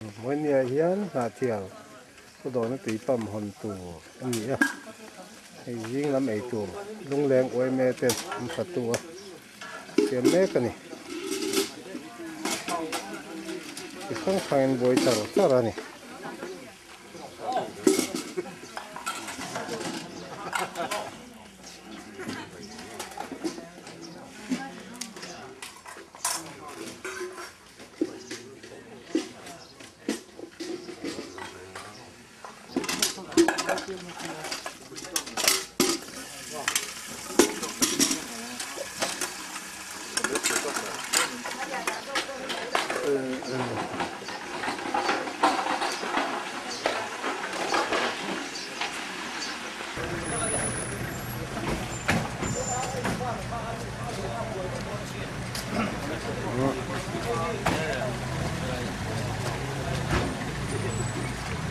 Vawinia hian Hnahthial khaw dawhna tui pump hawn tur a ni a, hei zing lam ei tur lungleng uaime ten an fatu a siam mek a ni. Chi hrang hrangin buai char char a ni.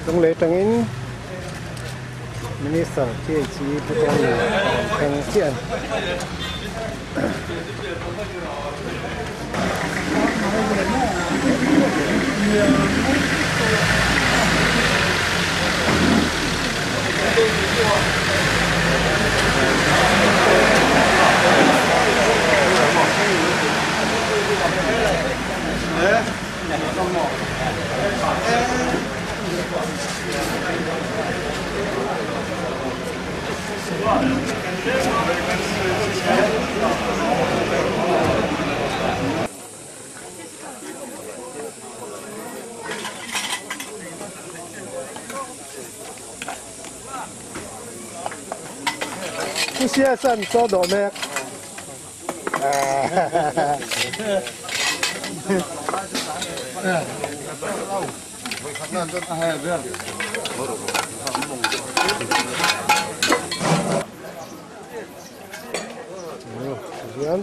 Lunglei atangin Minister THC Pu Tawngnu a rawn thleng chiah a ni. Pu Siasan chaw dawh mek. Hian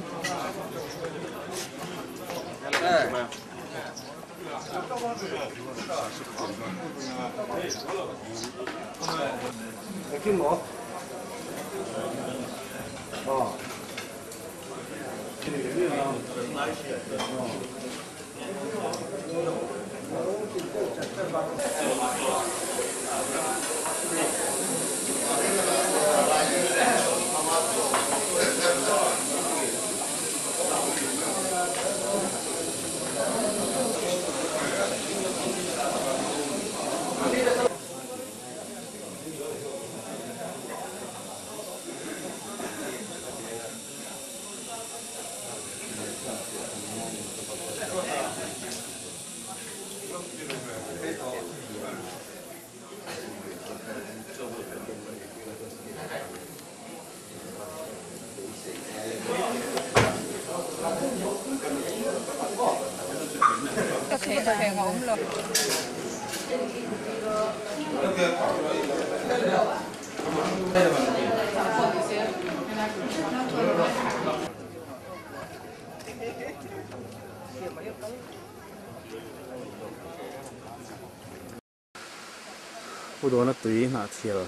Pu Dawna tui hnahthil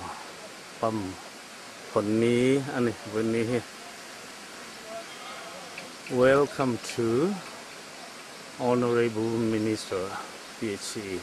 pump hawn ni a ni vawiin ni hi. Welcome to Honourable Minister PHE.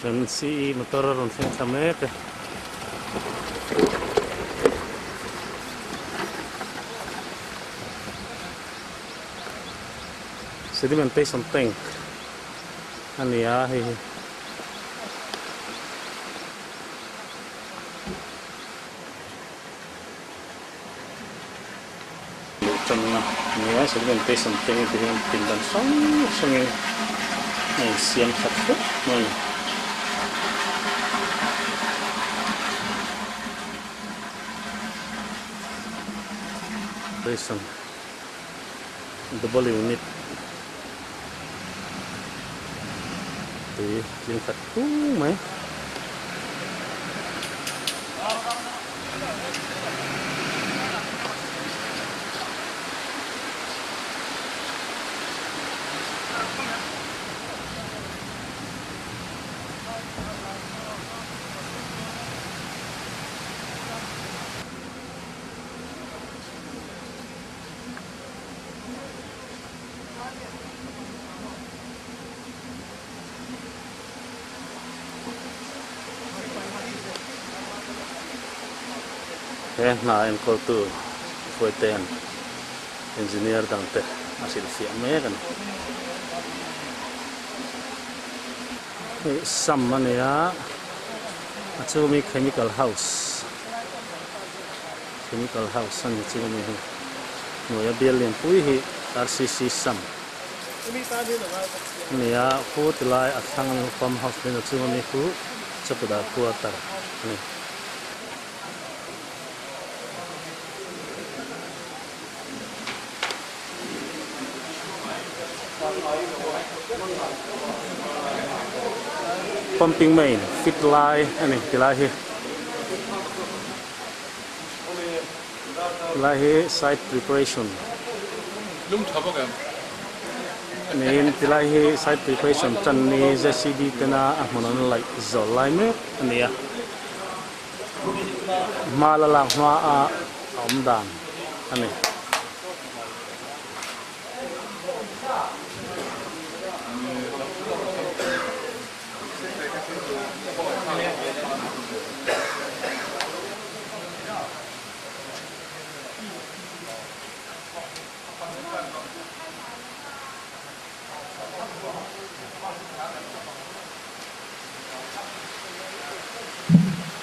Kan CE motor a rawn thleng thla mek e. Sedimentation tank a ni a hei hi. Luh tanna. Nia sedimentation tank te hian pindan hrang hrangin a insiam tha khawp mai a ni. Station double unit tui tling khat phung mai. He hna enkawltu Fuaitean engineer dangte a hrilhfiah mek a ni. Hei sam a ni a, a chhunga mi chemical house chemical house a ni chhunga mi hi hnuaia bial lianpui hi RCC sam. Nia khu tilai a thlang a ni pump house te a chhung ami khu chawkidar quarter a ni. Pumping main fit lai a ni tilai hi tilai hi site preparation. Niin tilai hi site preparation tan ni JCB tena a hmun an laih zawh lai mek a ni a, hma la lak hma a awm dan a ni.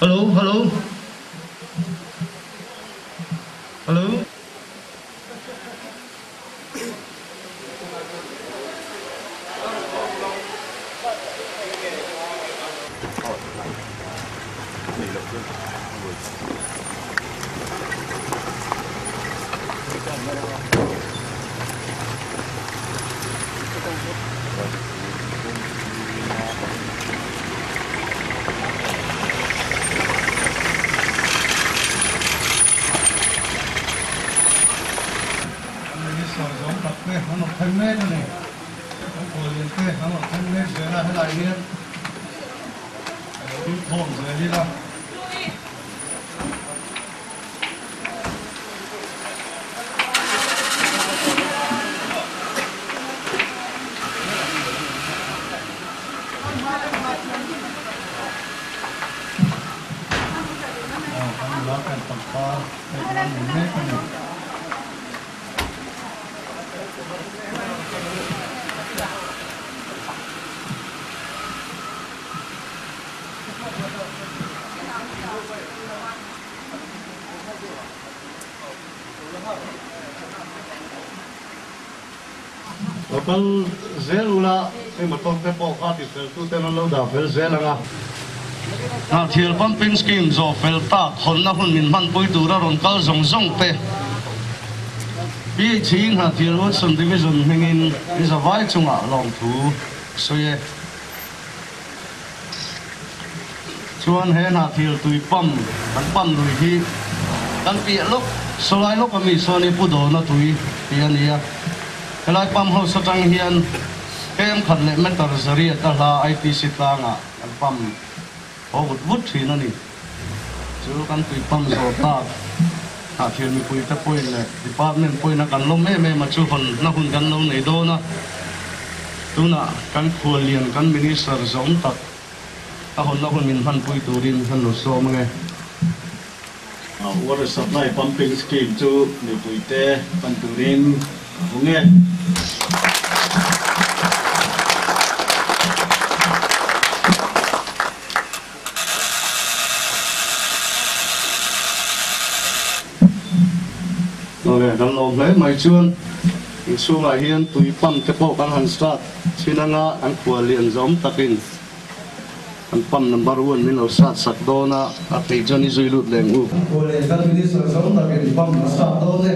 Hello, hello. Hello. Minister zawng tak te an awm thleng mek a ni. Kan khuallian te an awm thleng mek zel a, helai hian a lo ding khawm zel ila. Aw kan nula ten pangpar pek nan nei mek a ni. Lo kal zel ula, hei motor te pawh kha ti fel tu ten an lo dah fel zel ang a. Hnahthial pumping scheme zawh fel tak hawnna hun min hmanpui tura rawn kal zawng zawng te PHE Hnahthial Wilson Division hmingin i zavai chungah lawmthu sawi e. Chuan he Hnahthial tui pump kan pump lui hi kan piah lawk, sawlai lawk ami sawn hi Pu Dawna tui tih a ni a. Helai pump house atang hian kem khat leh meter zariat a hla ITC tlangah kan pump haw vut vut thin a ni. Chu kan tui pump zawh tak Hnahthial mipuite pawhin leh department pawhin a kan lawm em em a, chu hawn na hun kan lo nei dawn a. Tunah kan khuallian kan minister zawm tak a hawnna hun min hmanpui turin kan lo sawm ange. Water supply pumping scheme chu mipuite pan turin a hung e. Awle, kan lawm hle mai chuan. Inchhungah hian tui pump te pawh kan han start thin anga an khual lian zawm takin an pump number one min lo start sak dawn a, a thei chuan i zui lut leng u. Khual lian kan minister zawm takin pump a start dawn e.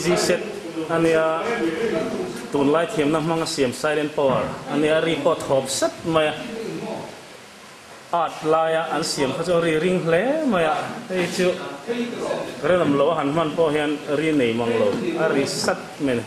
G-set a nia, tunlai thiamna hmanga siam silent power a nia, ri pawh thawp sat mai a. Art laia an siam kha chu a ri ring hle mai a, hei chu rinawm lo a han hman pawh hian ri nei mang lo, a ri sat mai a ni.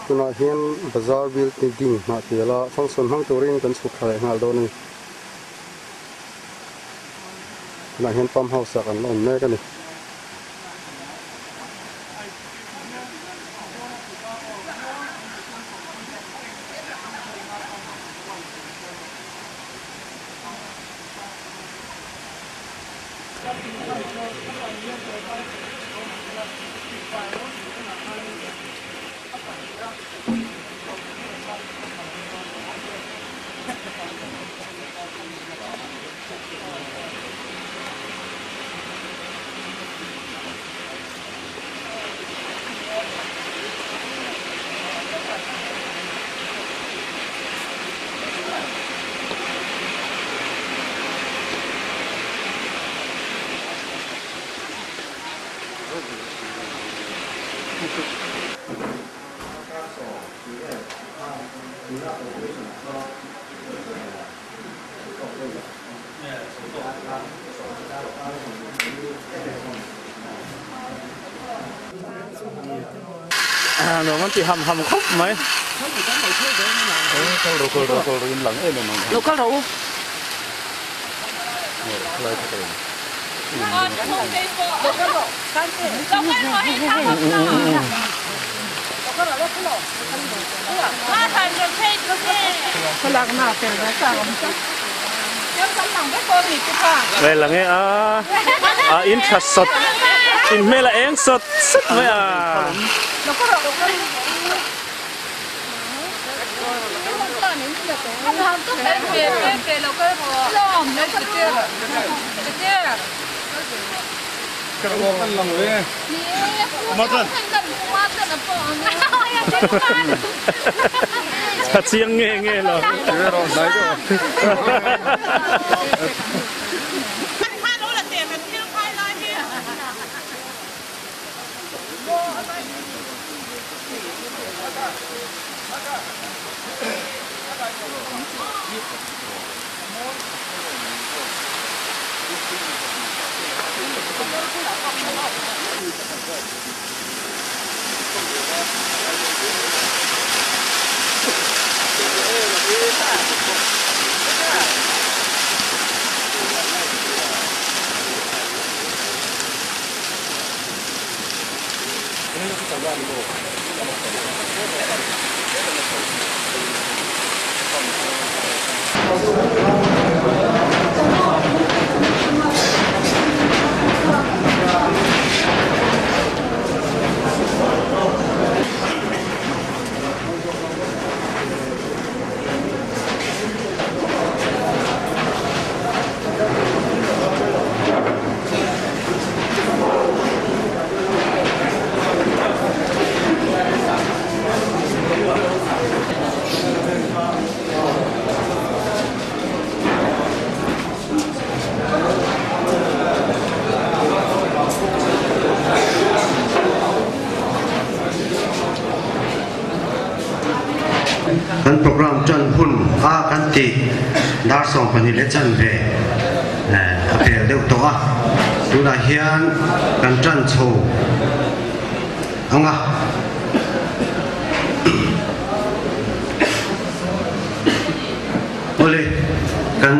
Tunah hian bazar building hnah tial a function hmang turin kan chhuk thla leh nghal dawn a ni. Tunah hian pump house ah kan la awm mek a ni. Nuam an ti ham ham khawp mai. Lo kal rawh u. Ve lang e a a in tha sawt in hmel a eng sawt sawt mai a. A chiang nge nge lo. Kan program tan hun a kan tih dar 12 leh chanve a pel deuh tawh a, tunah hian kan tan chho ang a. Awle, kan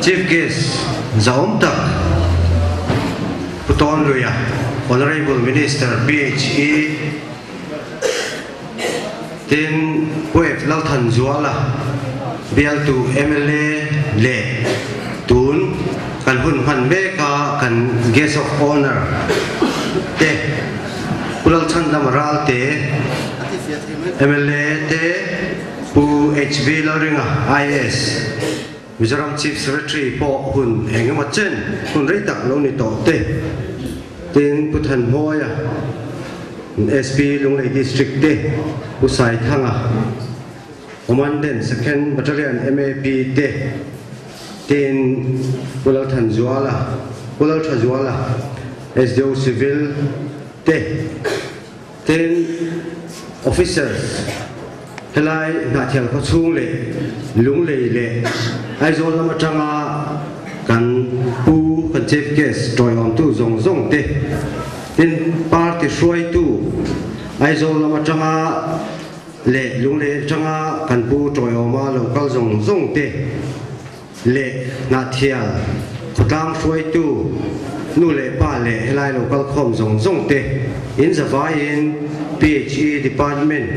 Chief Guest zahawm tak Pu Tawn Luia, Honourable Minister PHE, Tin, Pu F. Lalthanzuala, bialtu mla leh tun kan hun hman meka kan Guest of Honour te, Pu Lalchhandam Ralte, mla te, Pu HV Lalringa, IAS, Mizoram Chief Secretary pawh hun eng emaw chen hun rei tak lo ni tawh te, tin Pu Thanhmawia, SP Lunglei District te, Pu Saithanga, Commandant Second Battalion MAP te, tin Pu Lalthanzuala, Pu Lalthazuala, SDO Civil te, Tin, officers helai Hnahthial khawchhung leh Lunglei leh Aizawl lam atanga kan pu kan chief guest tawiawmtu zawng zawng te, tin party hruaitu Aizawl lam atanga leh Lunglei atanga kan pu tawiawma lo kal zawng zawng te, leh Hnahthial khawtlang hruaitu nu leh pa leh helai lo kalkhawm zawng zawng te in zavaiin PHE Department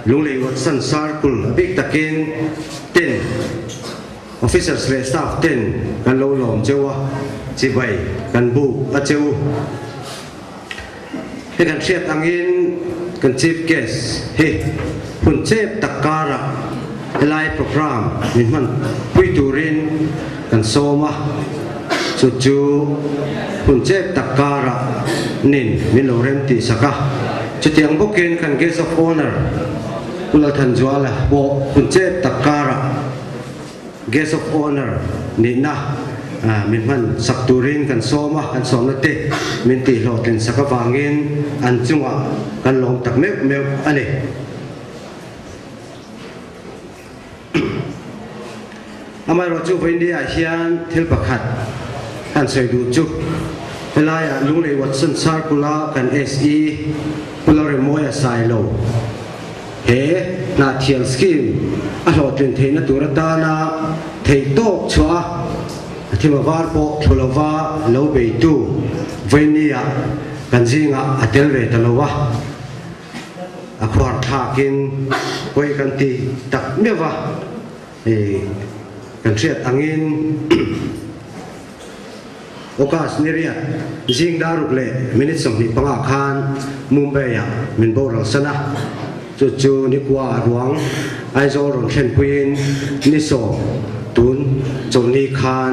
Lunglei Watson Circle a bik takin ten Officers leh Staff ten kan lo lawm cheu a, chibai kan buk a cheu. Hei kan hriat angin kan Chief Guest hi hun chep tak karah helai programme min hman pui turin kan sawm a, chu chu hun chep tak karah nin min lo rem tih sak a. Chutiang bawkin kan Guest of Honour Pu Lalthanzuala pawh hun chep tak karah Guest of Honour nihna min hman sak turin kan sawm a, kan sawmna te min tihhlawhtlin sak avangin an chungah kan lawm tak meuh meuh a ni. Amaherawhchu vawiindia hian thil pakhat kan sawi duh chu helaiah Lunglei Watson Circle-a kan SE Pu Lalremawia Sailo, He Hnahthial Scheme a hlawhtlin theihna tur atana theihtawp chhuah a, a thima var pawh thlu lova lo beitu Vawinia kan zingah a tel ve ta lo a, a khuar thlakin pawi kan ti tak meuh va, kan hriat angin. August ni riat zing daruk leh minute 25 khan Mumbai-ah min boral san a. Chu chu nikua a ruang Aizawl rawn thlenpuiin ni 10 tun chawlhni khan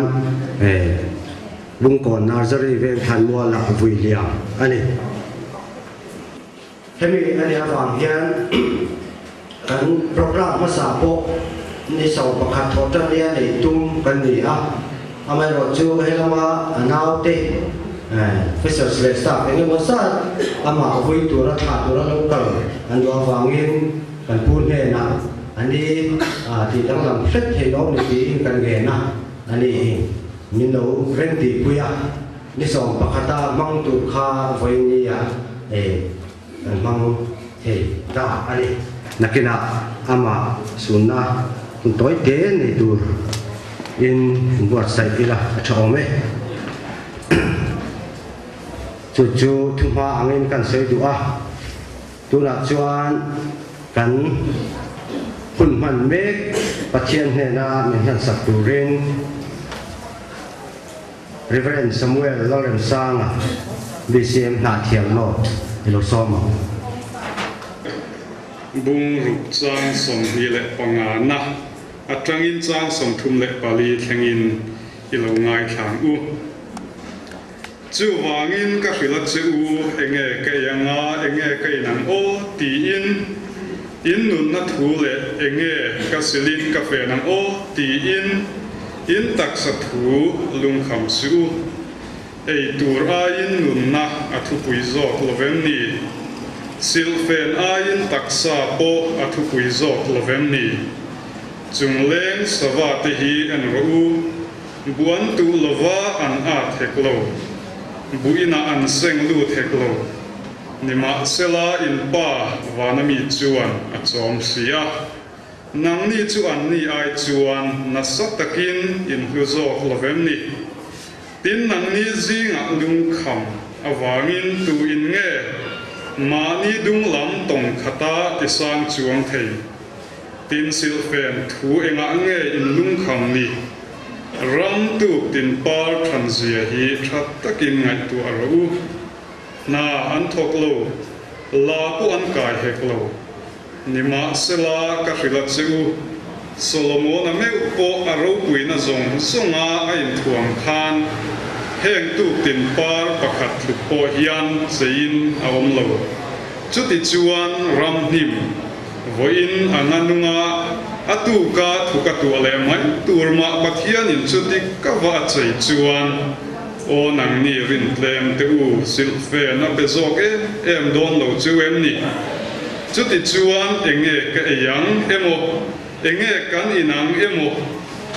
Bungkawn Nursery veng thlanmualah vui liam a ni. Hemi a nih avang hian kan programme hmasa pawh ni 11 thawh tan nia neih tum kan ni a, amaherawhchu helama a naute officers leh staff eng emaw zat amah vui tura thlah tura lo kal an duh avangin kan pu hnenah a ni tih danglam hret thei lo ni tiin kan ngen a, a ni min lo remtihpui a. Ni 11 a hmang tur kha vawiin ah kan hmang thei ta a ni. Nakinah amah sunna hun tawi te nei tur in inbuatsaih ila a tha awm e. Chu chu thuhma angin kan sawi duh a, tunah chuan kan hun hman mek Pathian hnena min hlansak turin, Rev. Samuel Lalremsanga, BCM Hnahthial North i lo sawm ang. Bung ruk chang 25 na atangin chang 34 thlengin i lo ngaithlang u. Chuvangin ka hrilh a che u, enge ka ei anga, enge ka in ang aw? tiin in nunna thu leh enge ka silin ka fen ang aw? tiin in taksa thu lungkham suh u. Ei tur aiin nunna a thupui zawk lovem ni? Silhfen aiin taksa pawh a thupui zawk lovem ni? Chungleng sava te hi en rawh u. Buan tuh lova an at hek lo, buinah an seng lut hek lo. Nimahsela in pa vana mi chuan a chawm si a, nangni chu anni ai chuan nasa takin in hlu zawk lovem ni? Tin, nangni zingah lungkham avangin tu in nge mahni dung lam tawng khata tisang chuang thei? Tin silhfen thu engah nge in lungkham ni? Ram tuk tin par than zia hi tha takin ngaihtuah rawh u. Hna an thawk lo, la pawh an kai hek lo. Nimahsela ka hrilh a che u, Solomona meuh pawh a ropuina zawng zawnga a inthuam khan heng tuk tin par pakhat tluk pawh hian cheiin a awm lo. Chutichuan ram hnim Vawiin a nga nunga a tuka thu ka tuah leh mai tur mah Pathianin chuti ka va a chei chuan aw nangni rin tlem te u silhfen a pe zawk em em dawn lo chu em ni? Chuti chuan enge ka ei ang emaw, enge kan in ang emaw,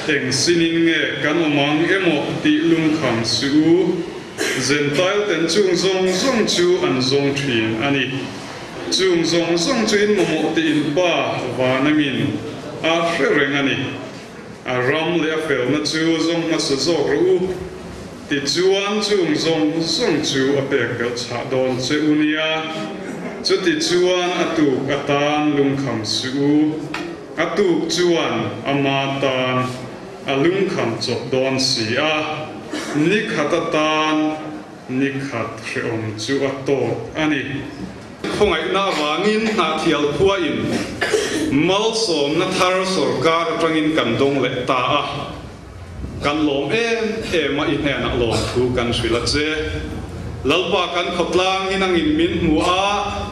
eng sinin nge kan awm ang emaw tih lungkham suh u. Zentail ten chung zawng zawng chu an zawng thin a ni. Chung zawng zawng chu in mamawh tih in Pa Vanangin a hre reng a ni. A ram leh a felna chu zawng hmasa zawk rawh u. Tichuan chung zawng zawng chu a pek belh chhah dawn che u nia. Chutichuan a tuk atan lungkham suh u. A tuk chuan ama tan a lungkham chawp dawn si a. Ni khat atan Ni khat hrehawm chu a tawk a ni. Khawngaihna avangin Hnahthial khuain malsawmna thar sawrkar atangin kan dawng leh ta a, kan lawm em em a, i hnenah lawmthu kan hrilh a che. Lalpa kan khawtlang hi nangin min hmu a,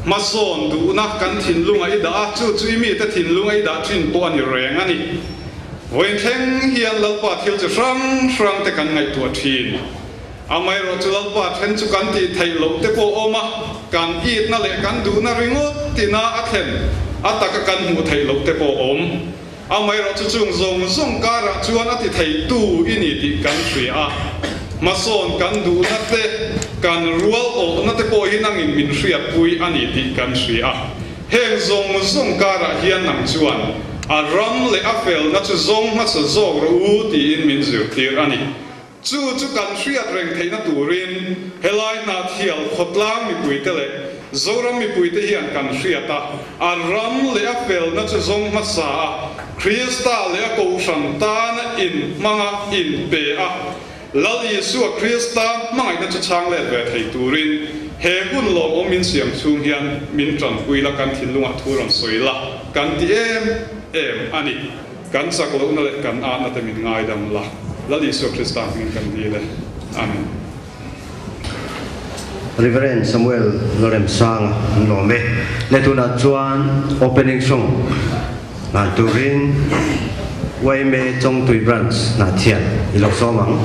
hmasawn duhna kan thinlungah i dah a, chu chu i mite thinlunga i dah thin pawh a ni reng a ni. Vawiin thleng hian Lalpa thil chi hrang hrang te kan ngaihtuah thin. Amaherawh chu Lalpa then chu kan tih theih loh te pawh awm a, kan itna leh kan duhna ringawt tina a thlen a taka kan hmuh theih loh te pawh awm. Amaherawh chu chung zawng zawng karah chuan a ti thei tu i ni tih kan hria a, hmasawn kan duhna te, kan rual awhna te pawh hi nangin min hriatpui a ni tih kan hria a. Heng zawng zawng karah hian nang chuan a ram leh a felna chu zawng hmasa zawk rawh u tiin min zirtir a ni. Chu chu kan hriat reng theihna turin helai Hnahthial khawtlang mipuite leh Zoram mipuite hian kan hriat a, a ram leh a felna chu zawng hmasa a, Krista leh a Kohhran tana inhmanga inpe a, Lal Isua Krista hmangaihna chu chhang let ve thei turin. He hun lawmawm min siam chhung hian min tanpui la, kan thinlungah thu rawn sawi la, kan ti em em a ni. Kan chak lohna leh kan atna te min ngaidam la, Lal Isua Krista hmingin kan dil e. Amen. Reverend Samuel Loremsanga an lawm e. Le tunah chuan opening song ngan turin YMA Chawngtui Branch Hnahthial i lo sawm ang.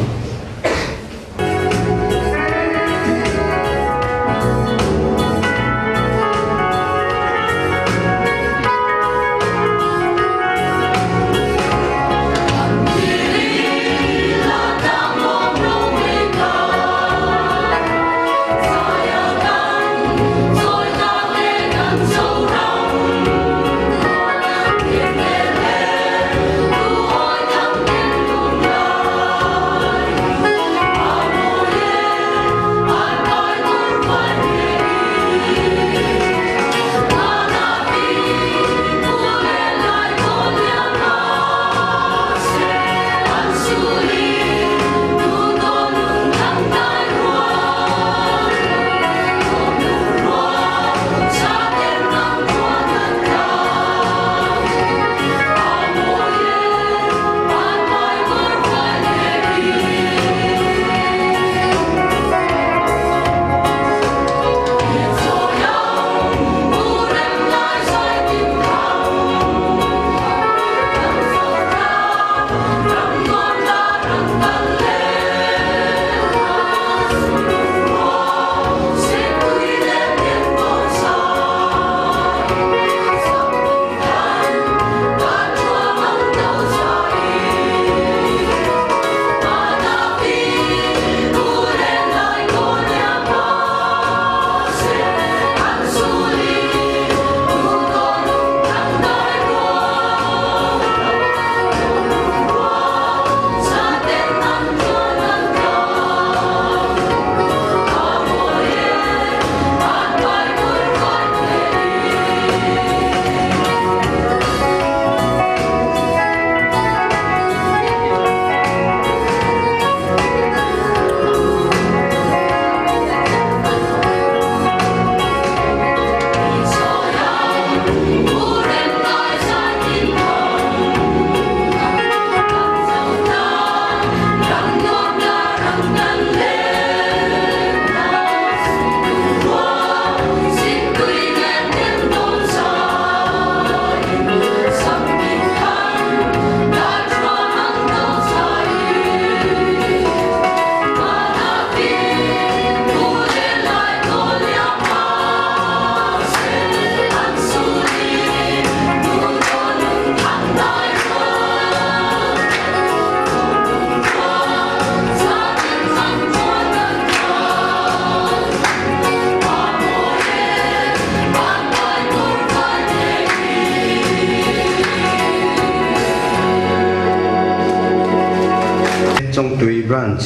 Chawngtui Branch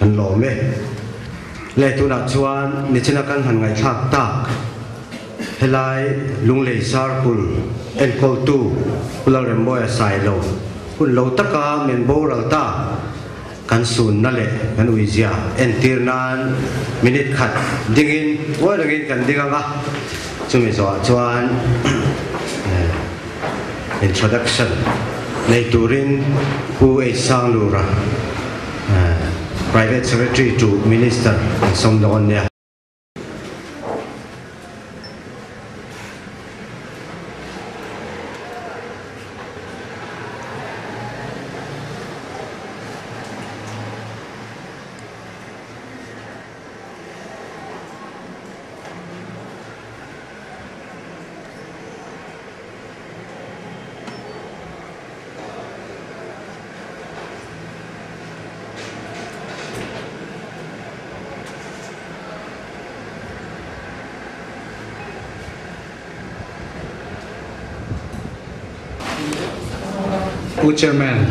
an lawm e. Le tunah chuan nichina kan han ngaihthlak tak helai Lunglei Circle enkawltu Pu Lalrembawi a sailo hun lo taka min boral ta kan sunna leh kan uizia entir nan minute khat dingin ngawi rengin kan ding ang a, chumi zawhah chuan introduction nei turin Pu H Sanglura Private Secretary to Minister an sawm dawn nia. Pu Chairman,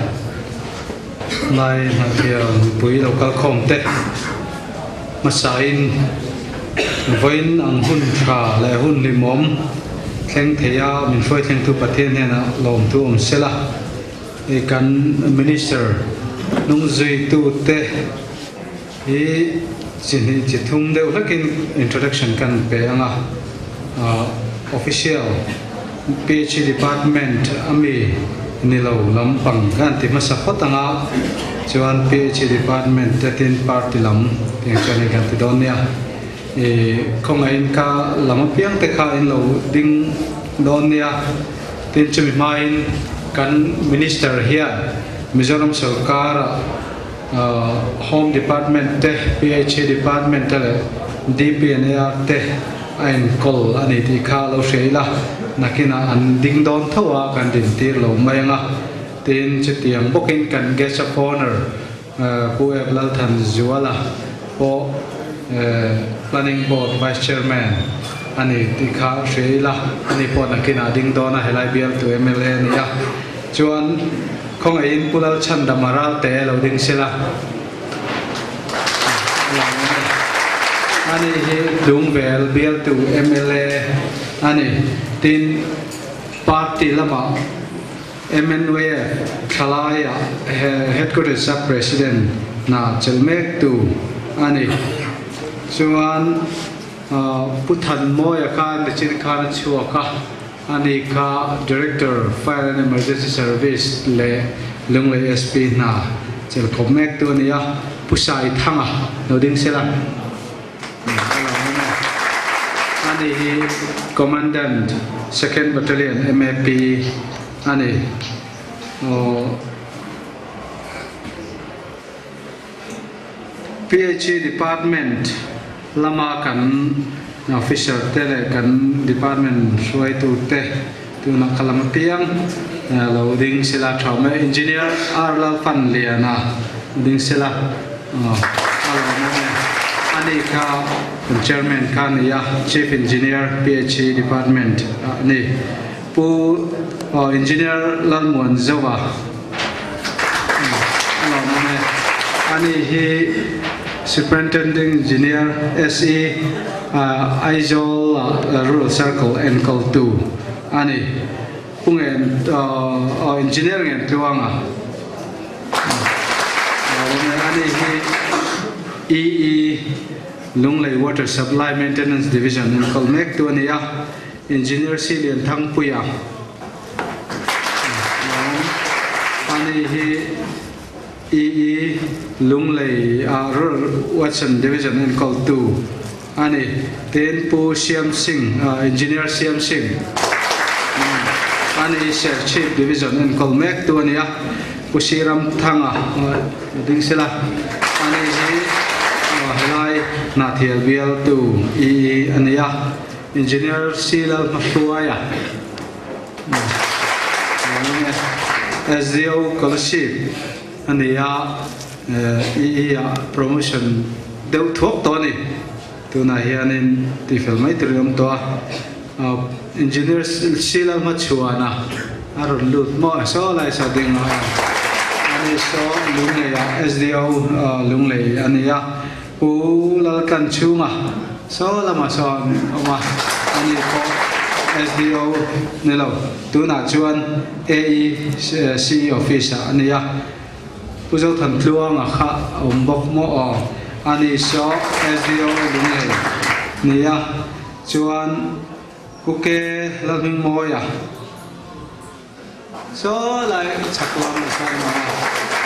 Lai Hnahthial mipui lo kal khawm te hmasain vawiin ang hun tha leh hun hlimawm thleng thei a min hruai thlengtu Pathian hnenah lawmthu awm sela. I kan Minister hnungzuitute hi. Chi hnih chi thum deuh hlekin introduction kan pe ang a, official PHE department a mi ni lo lampang kan ti hmasa phawt ang a, chuan PHE department te tin party lam tiang chuan hei kan ti dawn nia. I khawngaihin ka lam apiang te kha in lo ding dawn nia. Tin chumi hmain kan minister hian Mizoram sorkara Home Department te, PHE Department te leh DPNAR te a enkawl a ni tih kha lo hria ila, nakinah an ding dawn tho a, kan dintir lo mai ang a. Tin, chutiang bawkin kan Guest of Honour Pu Ep Lalthanzuala pawh Planning Board Vice Chairman a ni tih kha hria ila, ani pawh nakinah ding dawn a, helai bialtu mla a ni a. Chuan khawngaihin Pu Lalchhandama Ralte lo ding sela. Ani hi Tlungvel bialtu mla a ni. Tin, party lamah MNWF thalaiah Headquarters a President hna chelh mektu a ni. Chuan Pu Thanmawia kha nichin khan a chhuak a. Ani kha Director, Fire and Emergency Service leh Lunglei SP hna chelh khawp mek tu a ni a, Pu Sai Thanga lo ding sela. Ani hi Commandant, Second Battalion MAP a ni. PHE Department lama kan officer te leh kan department hruaitu te tunah ka lam apiang lo ding sela tha awm e. Engineer R Lalfanliana ding sela a lawm awm e. Ani kha kan chairman kha a ni a, Chief Engineer PHE Department a ni. Pu Engineer Lalmuanzova a lawmawm e. Ani hi Superintending Engineer, SE, Aizawl Rural Circle enkawltu a ni. Pu Ngen Engineer Ngentluanga a lawmawm e. Ani hi EE Lunglei Water Supply Maintenance Division enkawl mektu a ni a. Engineer Si Lian Thangpuia Ani hi EE Lunglei ah Rural Watson Division enkawltu a ni. Tin Pu Siam Singh, Engineer Siam Singh ani Serchhip Division enkawl mektu a ni a. Pu Siram Thanga ding sela ani hi helai Hnahthial bialtu EE a ni a. Engineer C Lal Hmahruaia, SDO Scholarship a ni a, EE ah promotion deuh thuak tawh a ni. Tunah hianin tihfel mai turin awm tawh a. Engineer C Lal Hmachhuana a rawn lut maw? Saw lai saw ding a, ani saw Lunglei ah SDO Lunglei a ni a. Pu Laltlanchhunga saw lamah sawn awm a, ani pawh SDO ni lo, tunah chuan AEC office ah a ni a. Pu Zothantluanga kha a awm bawk maw aw, ani saw SDO Lunglei ni a, chuan Pu Ke Lalhmingmawia Saw lai chhak lam a sawn awm a,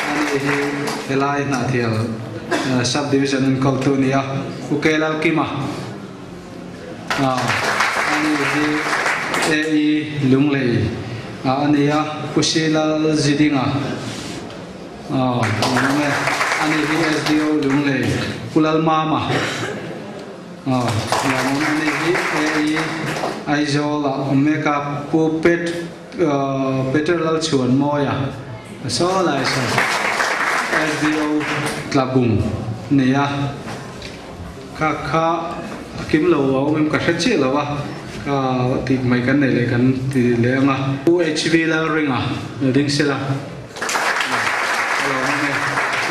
ani hi helai Hnahthial Sub Division enkawltu a ni a, Pu K Lalkima ani hi AE Lunglei a ni a, Pu Si Lalzidinga ani hi SDO Lunglei, Pu Lalmama. Lawmawm a ni hi AE Aizawl ah awm mek a Pu Pet Peter Lalchhuanmawia saw lai saw SDO Tlabung ni a kha kha a kim lo a awm em ka hre chiah lo a ka tih mai kan nei leh kan ti leh ang a Pu HV Lalringa ding sela.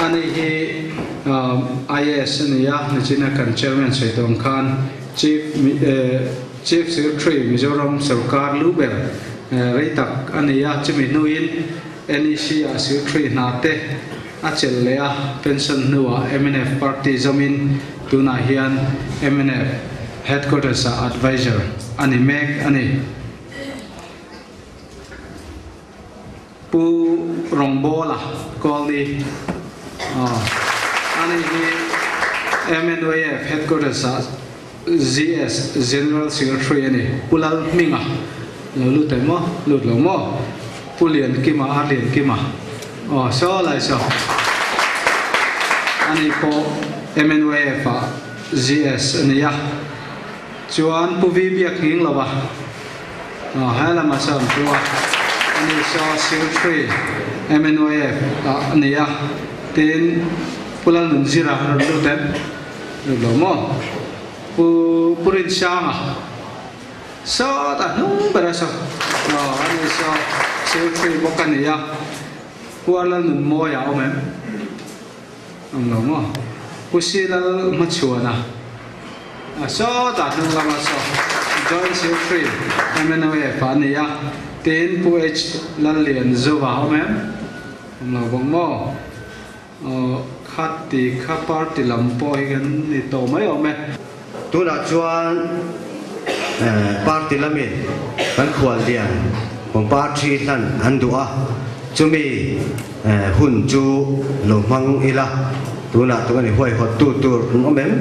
Ani hi IAS a ni a, nichina kan chairman sawi tawh ang khan Chief Chief Secretary Mizoram sorkar lu ber rei tak a ni a, chumi hnuin NEC ah secretary hna te a chelh leh a, pension hnuah mnf party zawmin Tunah hian mnf Headquarters ah Adviser a ni mek a ni. Pu Rawngbawla Kawlni ani hi MNYF Headquarters ah GS General Secretary a ni. Pu Lalhminga lo lut em maw? Lut lo maw? Pu Liankima Ar Liankima aw saw lai saw ani pawh MNYF ah GS a ni a. Chuan Pu Vi Biak nghing lo a. Aw he lamah sawn an pu a, ani saw Secretary MNYF ah a ni a, tin Pu Lalnunzira a rawn lut em? Lut lo maw? Pu Pu Rinsanga sawtah hnung ber a saw aw ani saw Secretary bawk a ni a, Pu Lalnunmawia a awm em? Awm lo maw? Pu Silal hmachhuana a sawtah hnung lama saw Joint Secretary MNOF a ni a, tin Pu H Lallianzova a awm em? Awm lo bawk maw? Aw khati kha party lam pawh hi kan ni tawh mai awm e. Tunah chuan party lamin kan khuallian party hlan an duh a, chumi hun chu lo hmang ila, tunah tu ani huaihawt tu tur an awm em?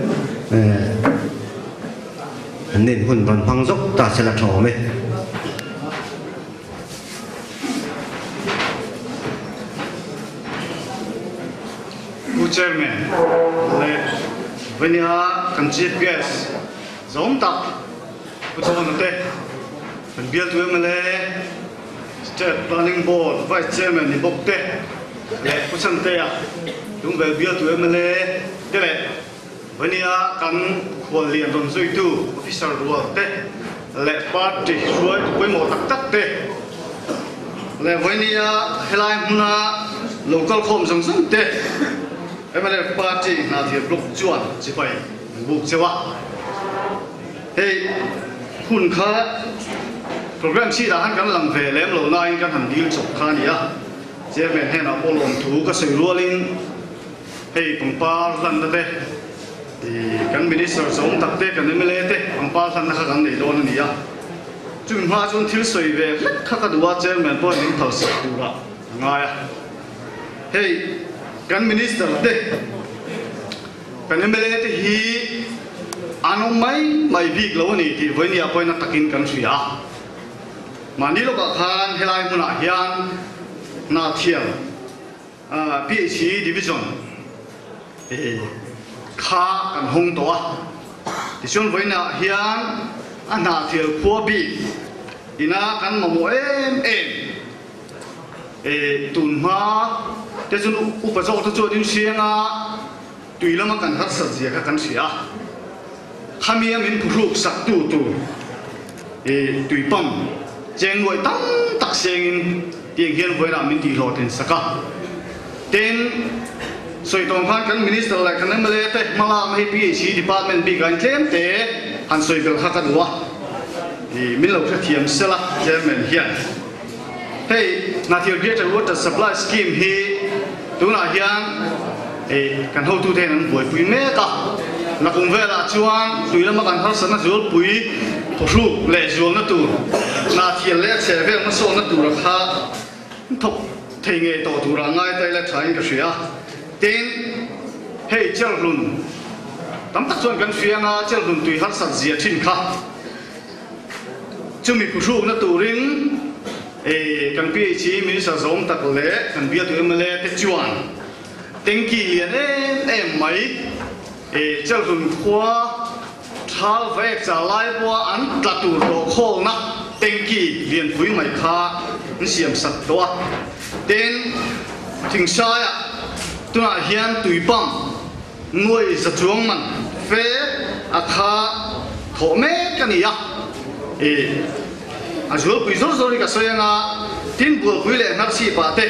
An nin hun rawn hmang zawk ta se la tha awm e. Pu Chairman leh Vania kan Chief Guest zawng tak Pu Thawna te, kan bialtu mla, State Planning Board Vice Chairman ni bawk te leh Pu Chhantea Lungvel bialtu mla te leh Vania kan khuallian rawn zuitu Officer rual te leh Party hruaitu pawimawh tak tak te leh Vania helai hmuna lo kalkhawm zawng zawng te mnf Party hnathir block chuan chipai an buk cheu a. Hei hun kha program sheet ah khan kan lang ve lem lo nain kan han dil chawp kha a ni a, Chairman hnenah pawh lawmthu ka sawi rualin, Hei pangpar hlanna te, kan Minister zawng tak te, kan mla te pangpar hlanna kha kan nei dawn a ni a. Chumi hma chuan thil sawi ve hlek kha ka duh a, Chairman pawhin min phalsak turah a ngai a. Hei kan Minister te, kan mla te hi an awm mai mai bik lo a ni tih vawinia pawhin a takin kan hria a. Mahni lawkah khan helai hmunah hian hna thiam, PHE Division kha kan hawng tawh a, tichuan vawiinah hian a hnahthial khua bik ina kan mamawh em em tun hma te chu upa zawk te chuan inhriang a, tui lama kan harsat zia kha kan hria a, khami a min phuhruk sak tu tur tui pump cheng nuaih tam tak sengin Tiang hian vawilah min tihhlawhtlin sak a. Tin, sawi tawng khan kan Minister leh kan mla te hmalakna hi PHE Department bikah in tlem te han sawi belh kha ka duh a. I min lo hrethiam sela Chairman hian. Hei Hnathil Greater Water Supply Scheme hi tunah hian i kan hotute hian an buaipui mek a. Nakum velah chuan tui lama kan harsatna zualpui phawhruk leh zualna tur, hnahthial leh a chheh vel hmasawnna tura kha thawk thei ngei tawh tura ngai ta ila thain ka hria. Tin, hei Chelhlun tam tak chuan kan hria anga Chelhlun tui harsat zia thin kha chumi phawhrukna turin kan PHE Minister zawng tak leh kan bialtu mla te chuan Tanky lian em em mai e Chelhlun khua Thal vaek cha lai pawha an tla tur tawh khawlna tanky lianpui mai kha an siam sak tawh a. Tin, Thingsaia tunah hian tui pump nuai za chuang man fe a kha thawh mek a ni a. E a zualpui zawr zawr hi ka sawi anga tin bualpui leh hnarchhipah te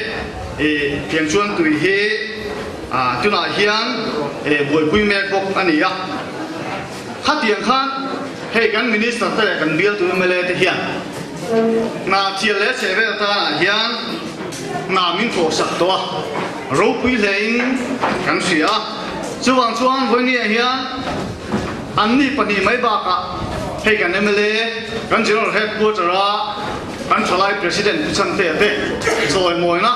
e tiang chuan tui hi a tunah hian e buaipui mek bawk a ni a. Khatiang khan hei kan minister te leh kan bialtu mla te hian hna thial leh chheh vel tanah hian hna min thawhsak tawh a, ropui hlein kan hria a. Chuwang chuan voini ah hian anni pahnih mai bakah hei kan MLA kan General Headquarter a kan thalai President Pu Chhantea te chawimawina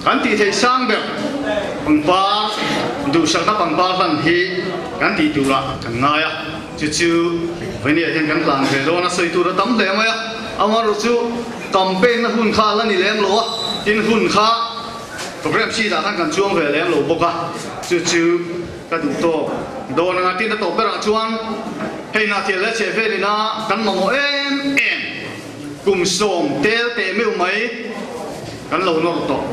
kan tih theih sang ber pangpar duhsakna pangpar hlan hi kan tih turah kan ngai a. Chu chu voini ah hian kan hlan ve dawn a, sawi tur a tam hle mai a. Amaherawh chu campaign na hun kha a la ni lem lo a, tin hun kha program sheet ah khan kan chuang ve lem lo bawk a, chu chu ka duh tawk dawn anga tin a tawp berah chuan hei Hnahthial leh Chhehvel ina kan mamawh em em kum sawm tel teh meuh mai kan lo nawr tawh.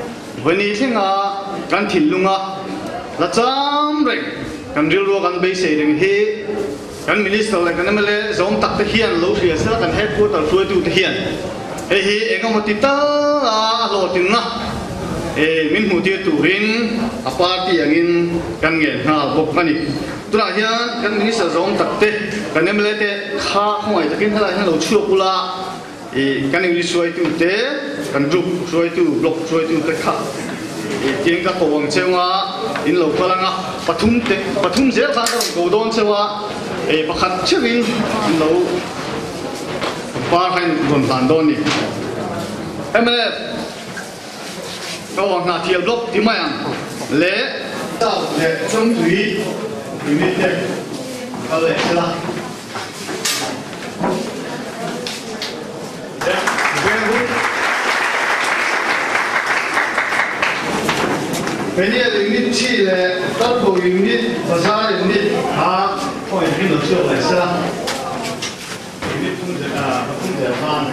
Vawiini thlenga kan thinlunga la cham reng kan rilrua kan beisei reng hi kan Minister leh kan mla zawm tak te hian lo hria sela kan headquarter hruaitu te hian hei hi engemaw ti tal a a hlawhtlinna min hmuh tir turin a party angin kan ngen nghal bawk a ni. Tunah hian kan Minister zawm tak te kan mla te kha khawngaih takin helaiah hian lo chhuak ula kan unit hruaitu te kan group hruaitu block hruaitu te kha tiang ka ko ang cheu a in lo kal anga pathum te pathum zel khan ka rawn ko dawn cheu a pakhat theuhin in lo par kha in rawn hlan dawn a ni. Mnf ka uang hna thial block ti mai ang le. South leh Chawngtui unit te kal leh sela. Peniel unit thi leh Talbo unit, Bazar unit kha khawngaih takin lo chhuak leh sela. Unit thum zel pathum zel khan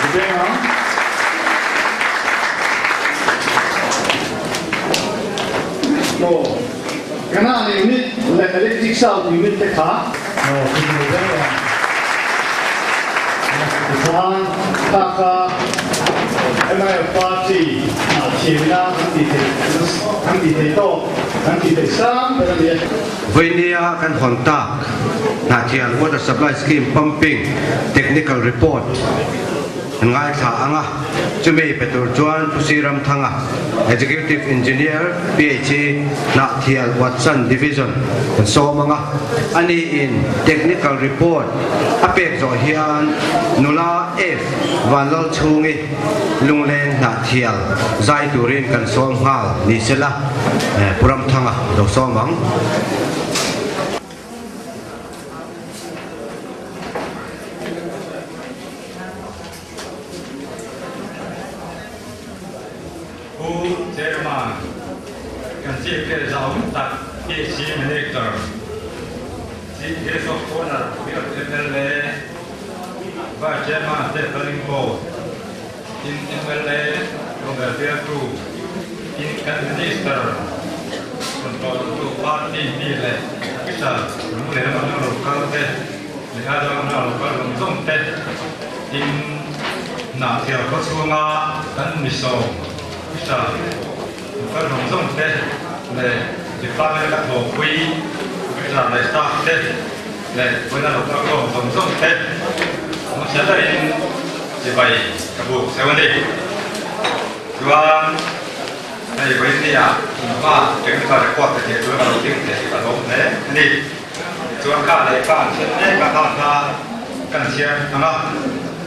Zubeng ang. Aw, Kanan unit leh Electric South unit te kha Tichuan kha kha MIF party ah thiamna an tih theih an tih theih tawk an tih theih sang ber a ni e. Vawinia kan hawn tak Hnahthial Water Supply Scheme Pumping Technical Report an ngaithla ang a, chumi pe tur chuan Pu Si Ramthanga, Executive Engineer, PHE, Hnahthial Watson Division kan sawm ang a, ani in Technical Report a pek zawh hian nula F Vanlalchhungi Lungleng Hnahthial zai turin kan sawm nghal ni sela, Pu Ramthanga lo sawm ang. Pu Chairman, kan chief leh zau tak PC Minister, Chief Guest of Honour Biak mla, Vice Chairman State Planning Board, tin mla Robert Bialtu, tin kan Minister Control tu Party mi leh Officer lung leh lam atanga lo kal te, Leh a dang a lo kal zawng zawng te in Hnahthial khaw chhunga kan misawm officer lo kal zawng zawng te leh department ka thawhpui officer leh staff te leh vawiina lo kal khawm zawng zawng te hmasa berin chibai ka buk cheu a ni. Chuan hei vawiin nia inhma technical report te thei chuan ka lo ding thei hi ka lawm hle a ni. Chuan kha leh kha an hriat mek a, kha kha kan chhiar ang a,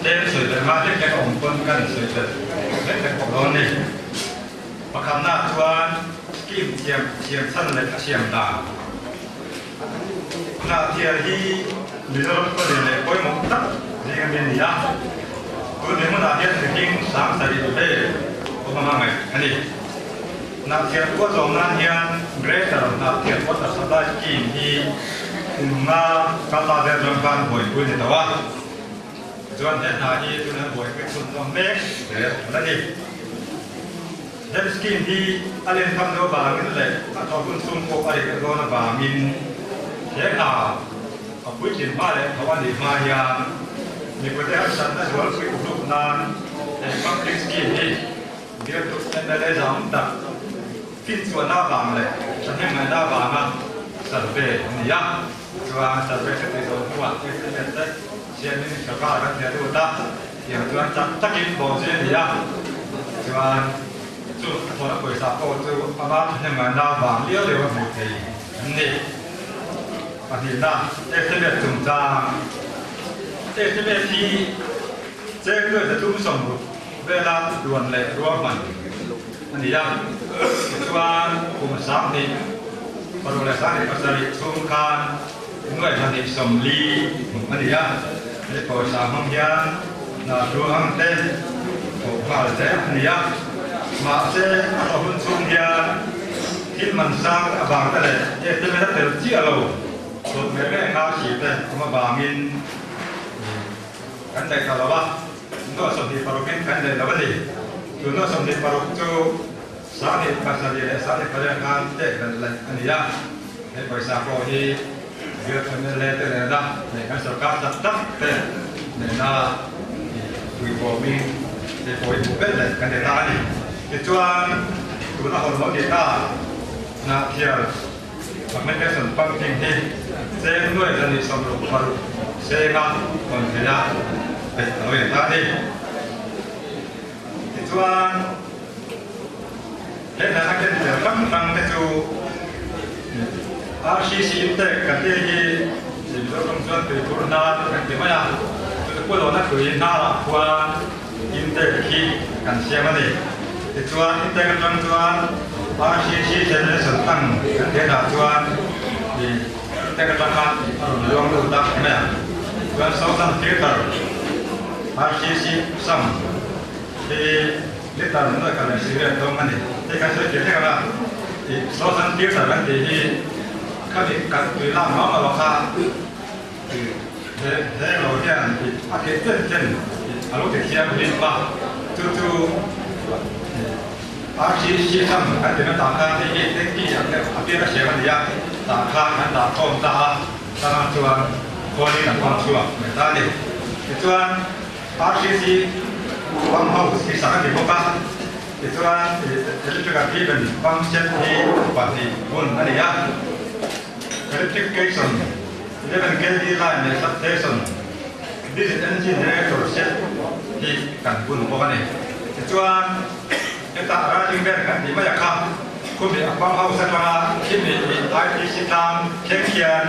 tlem sawi belh ngai hlek hlek a awm pawn kan sawi belh hlek hlek bawk dawn a ni. Pakhatna chuan scheme thiam thiam chhan leh a siam dan. Hnahthial hi Mizoram khawlian leh pawimawh tak zing a mi a ni a, tun hmunah hian mihring 70,000 vel awm anga ngaih a ni. Hnahthial khua zawm nan hian Greater Hnahthial Water Supply Scheme hi kum nga kal ta vel zawng khan buaipui ni tawh a, chuan he hna hi tuna buaipui chhunzawm mek zel a la ni. He scheme hi a len tham deuh avangin leh a thawh hun chhung pawh a rih dawn avangin he hna a puitlin hma leh tho a nih hma hian mipuite harsatna zualpui uhluk nan he pumping scheme hi Bialtu mla zam tak finchhuahna avang leh thahnemngaihna avanga survey a ni a, chuan survey hre thei zawh hnuah estimate te siamin sorkar kan hne lut a, tiang chuan chak takin bawhzui a ni a, chuan. Chu a thawhna pawisa pawh chu ama thahnemngaihna vang liau liau a hmuh thei an ni. Pahnihna, Estimate chungchang. Estimate hi cheng nuai 360 vela duan leh ruahman a ni a. Tichuan, kum 26 leh 27 chhung khan nuai 240 hmuh a ni a. He pawisa hmang hian hna duhang te thawh nghal zel a ni a. Mahse, a thawh hun chhung hian thil man sang avang te leh estimate a tel chiah lo dawt reng reng a si te awm avangin kan daih ta lo a. Nuah 26 in kan daih lo a ni. Chu nuah 26 chu 27 leh 28 khan pek belh leh a ni a. He pawisa pawh hi bial mla te nena leh kan sorkar tak tak te nena tuipawmin he pawh hi hmuh belh leh kan ni ta a ni. Tichuan, tuna hawn lo ni ta Hnahthial Augmentation Pumping hi cheng nuai 266 senga hawn theih a peih a lo in ta a ni. Tichuan, he hna ken tel hrang hrang te chu RCC intake kan tih hi Mizoram chuan tuikhur hnar kan ti mai a, chu chu Pulawna tui hnarah khuan intake khi kan siam a ni. Tichuan intake atang chuan RCC generation tank kan tih dah chuan intake atang khan a rawn luang lut a mai a. Chuan Southern Filter RCC sum hi liter nuai khat leh cigarette dawng a ni. Hei kan sawi fiah hlek ang a, ih Southern Filter kan tih hi khami kan tui lak ngam lo kha ih he he lo hian ih a theih chen chen ih a lo ti thiam hlin a, chu chu ih RCC sam kan ti na tah khan hei hi tanky ang deuh a pian a siam a ni a, tah khan an dah khawm ta a, changah chuan khuanin an hmang chhuak mai ta a ni. Tichuan. RCC pump house hi sak a ni bawk a, tichuan electric ah driven pump set hi pahnih hun a ni a, electrification 11 kV line leh substation diesel engine generator set hi kan bun bawk a ni. Tichuan hetah rising band kan tih mai a kha, khumi a pump house atanga khimi ITC tlang thleng hian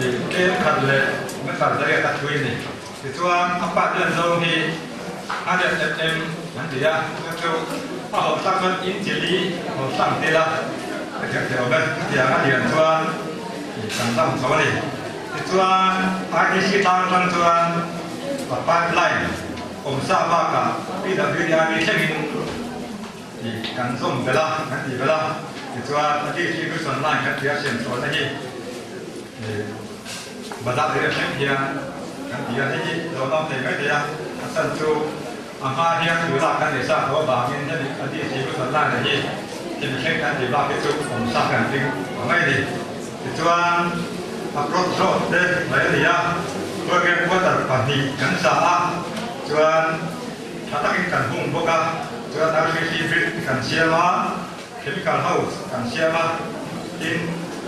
tlem khat leh meter zariat a thui a ni. Tichuan a pa hian zawng hi a riat em em an ti a, chu chu a haw tlang chuan in chi li haw tlang tel a, ka thiam thei awm e, chutiang a lian chuan kan dam chho a ni. Tichuan ITC tlang atang chuan a pipeline awmsa bakah PWDIB thlengin kan zawm belh a, kan tih belh a, tichuan a distribution line kan tih a siam chhuahna hi Bazar area thleng hian kan ti a, hei hi lo nawm thei mai thei a, a chhan chu a hma hian tui lak kan nei sa tho avangin hemi a distribution line hi hemi thleng kan tih bak hi chu awm sa kan tling a mai a ni. Tichuan approach road te mai a ni a, program quarter pahnih kan sa a, chuan tha takin kan hung bawk a, chuan RCC bridge kan siam a, Chemical House kan siam a, tin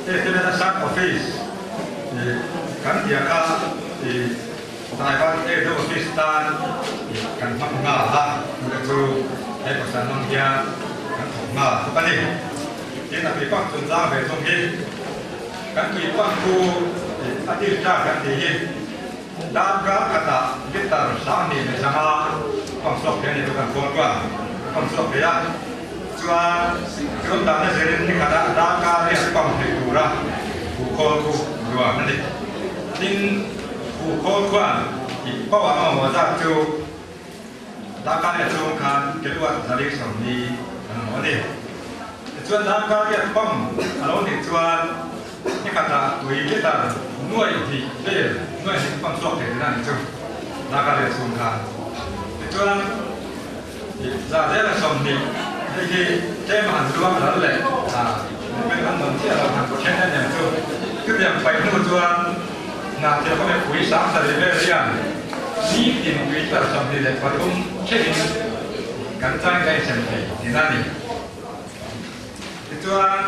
Estimate Sub Office ih kan tih kha ih Taiwan Edo Office tan ih kan hmang nghal a, chute chu he pasal hmang hian kan thawk nghal bawk a ni. Tin a tuipang chungchang ve thung hi kan tuipang chu ih a tir tha kan tih hi Darkar khatah liter 2500 pump chhuak thei a ni chu kan khawl chuan pump chhuak thei a, chuan chun dahna zirin ni khatah darkar riat pump thei tura hu khawl khu luan a ni. Tin, hu khawl khuan ih power a mamawh zat chu darkar riat chhung khan kilowatt 140 an mamawh a ni. Tichuan darkar riat pump a lo nih chuan Ni khatah tui liter nuai hnih vel nuai hnih pump chhuak thei tihna a ni chu Naga vel chhung khan. Tichuan za zela 20 hei hi tlem a han luang ral leh mipui an nawn chiah lo han then a niang chu. Chutiang paih hnu chuan Hnahthial khaw mipui 7000 vel hian nitin tui tar 23 thlehin kan chang daih sem thei tihna a ni. Tichuan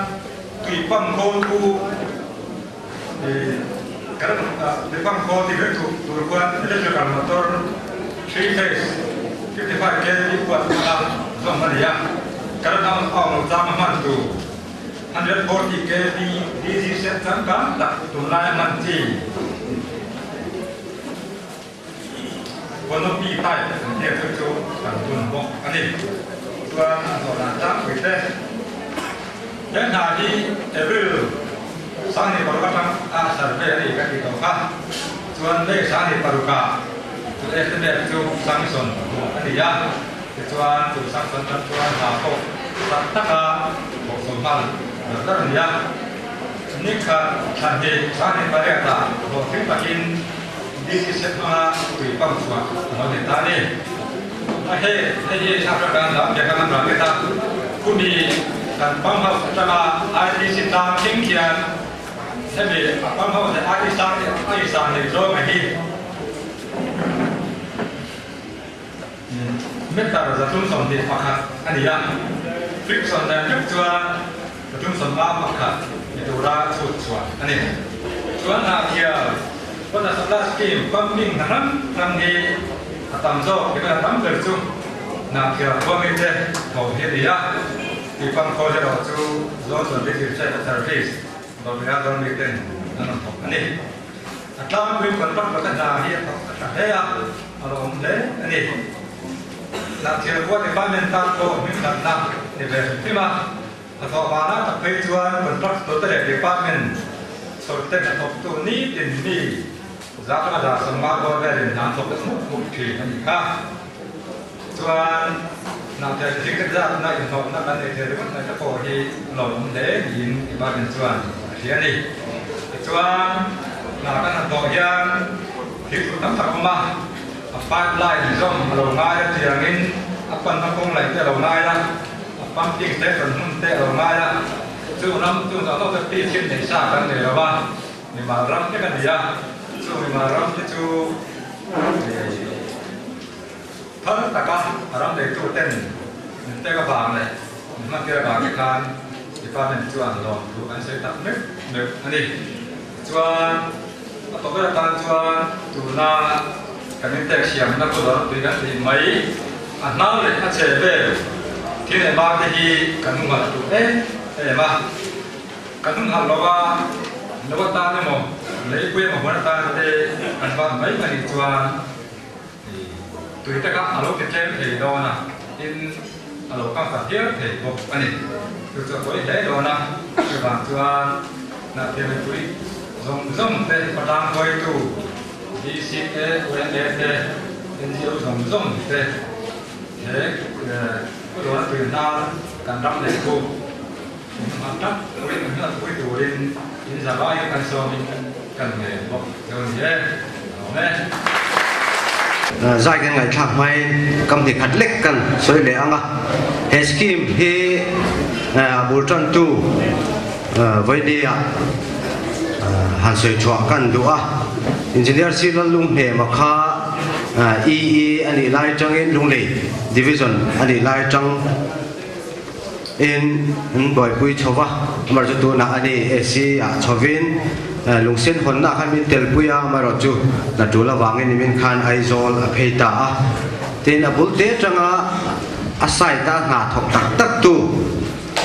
tui pump khawl chu kan tui pump khawl ti vek tur khuan electrical motor three phase 55 kv watt hmanga Zawm a ni a, current a awm loh chang a hman tur 140 kV DC set changkang tak tunlai a hman chi Canopy type an tih chu chu kan bun bawk a ni. Chuan a zawh dan tlangpui te he hna hi April 2006 atang a survey a ni ka tih tawh kha. Chuan May 26 ah chu estimate chu sanction hmuh a ni a. Tichuan chu sanction tan chuan hna pawh tak taka thawh chho nghal dar dar a ni a. Ni khat thlan hi 28 ah hlawhtling takin DC set hmanga tui pump chhuah a lo ni ta a ni. A hei hei hi Africa an dah piak a kan ral a, khumi kan pump house atanga ITC tlang thleng khian hemi a pump house leh ITC tlang a insan nei zawng a hi. Meter 321 a ni a, friction nen vek chuan 351 ni tura chhut chhuah a ni. Chuan Hnahthial Water Supply Scheme pumping hna hrang hrang hi a tam zawk emaw a tam ber chu Hnahthial khuamite tho hi a ni a, tui pump khawl erawh chu Johnson District Service Dawrhmela dawrmiten an rawn thawk a ni. A tlangpui contractor te hna hi a thawk a tha hle a, a lo awm hle a ni. Hnahthial khua department tan pawh hming hlatna ni ve hrim hrim a, a thawh vana tak phei chuan contractor te leh department chhawr ten a thawktu nitin mi zat anga zah sawmnga dawn velin hna an thawk hmuh hmuh thin a nih kha. Chuan hnahthial mihring te zatna inhlawhna kan nei thei ringawt mai te pawh hi a lo awm hle niin department chuan a hria a ni. Tichuan hna kan han thawh hian thil tur tam tak a awm a, a pipe line zawm a lo ngai a tiangin a panna kawng laih te a lo ngai a, a pumping station hmun te a lo ngai a, chu ram chu zawh zawh te pitch in nei sa kan nei lo va, mimal ram te ka ni a, chu mimal ram te chu Thar taka a ram neitu ten min pek avang leh min hmantir avang te khan department chuan lawmthu an sawi tak meuh meuh a ni. Tichuan a tawp ber atan chuan tuna kan intek siamna kawdawr tui kan tih mai a hnar leh a chhe vel thil leh var te hi kan hunghalh duh em em a. Kan hunghalh lo a, lo atan emaw leipui emaw huan atan te kan van mai a nih chuan Tui taka a lo ti tlem thei dawn a, tin a lo kang ta hial thei bawk a ni. Chu chu a pawi hle dawn a, chuvang chuan Hnahthial mipui zawng zawng te, patang huaitu DC te, UNA te, NGO zawng zawng te he kawdawna tui hnar kan ram leh khu hman tak pui hman pui turin in zavaiin kan sawmin kan ngen bawk chu a ni e. A awm e. Zai kan ngaihthlak hmain kam hnih khat lek kan sawi leh ang a, he scheme hi a bul tantu Vawinia han sawi chhuah kan duh a, Engineer Sir Lallunghnema kha EE a nih lai atangin Lunglei Division a nih lai atang in an buaipui chho va, amaherawhchu tunah a ni AC ah chhovin lungsen hawnna khan min telpui a, amaherawhchu hna tul avangin nimin khan Aizawl a phei ta a, tin a bul te atanga a site a hna thawk tak tak tu